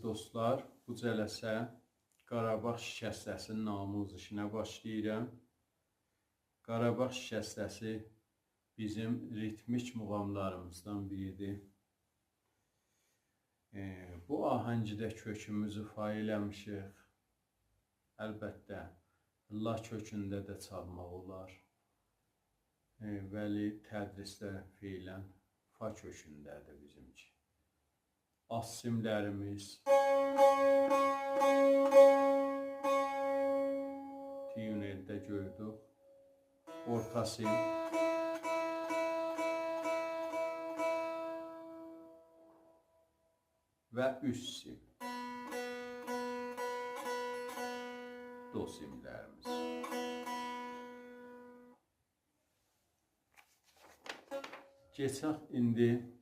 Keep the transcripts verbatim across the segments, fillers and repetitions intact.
دوستلار، بو جلسه قاراباغ شکسته‌سی‌نین آموزشینه باشلاییرام. قاراباغ شکسته‌سی بیزیم ریتمیک موغاملاریمیزدان بیریدیر. ائ، بو آهنگده کؤکوموزو فا ائله‌میشیک. البته، لا کؤکونده ده چالماق اولار. ائ، ولی تدریسده فعلاً فا کؤکونده‌دیر بیزیمکی. آلت سیملریمیز. تیونلده گؤردوک. اورتا سیم. و اوست سیم. دو سیملریمیز. کئچک ایندی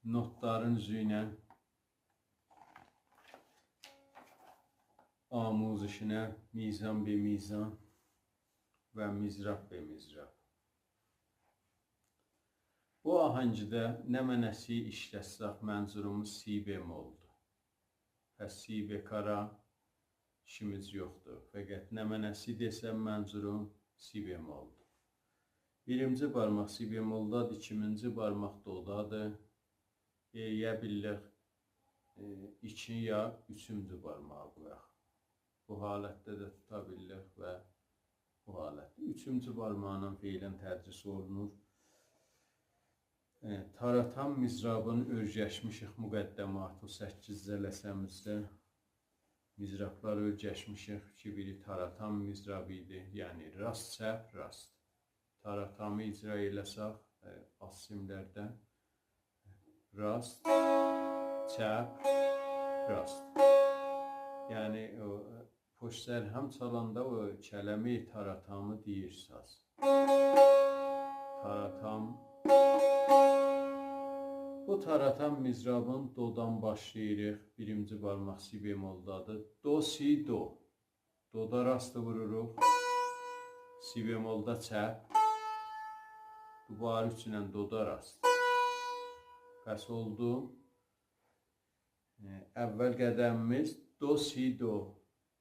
نوتلارین اوزو ایله آموزشینه، میزان به میزان و مضراب به مضراب. بو آهنگده نمنه سی ایشلتسک، منظوروموز سی بمولدور. پس سی بکارا ایشیمیز یوخدور. فقط نمنه سی دئسم، منظوروم سی بمولدور. بیرینجی بارماق سی بمولدادیر، ایکینجی بارماق دودادیر. ائلیه بیلیریک، ائ، ایکی یا اوچونجو بارماغی قویاق. بو حالتده ده توتا بیلیریک و بو حالتده. اوچونجو بارماقلا فعلاً تدریس اولونور. ائ، تاراتام مضرابینی اؤیرشمیشیک مقدماتی، او سککیز جلسه‌میزده مضرابلاری اؤیرشمیشیک کی، بیری تاراتام مضرابی ایدی، یعنی راست، چپ، راست. تاراتامی اجرا ائله‌سک، ائ، آلت سیملردن راست، چپ، راست. یعنی، او، ائ، پشت سر هم چالاندا او کلمه‌ی تاراتامی دئییر ساز. تاراتام. بو تاراتام مضرابین دودان باشلاییریق. بیرینجی بارماق سی بمولدادیر. دو، سی، دو. دودا راستی ووروروق. سی بمولدا چپ. دوباره اوچونن دودا راست. پس اولدو. ائ، اول قدمیمیز دو، سی، دو.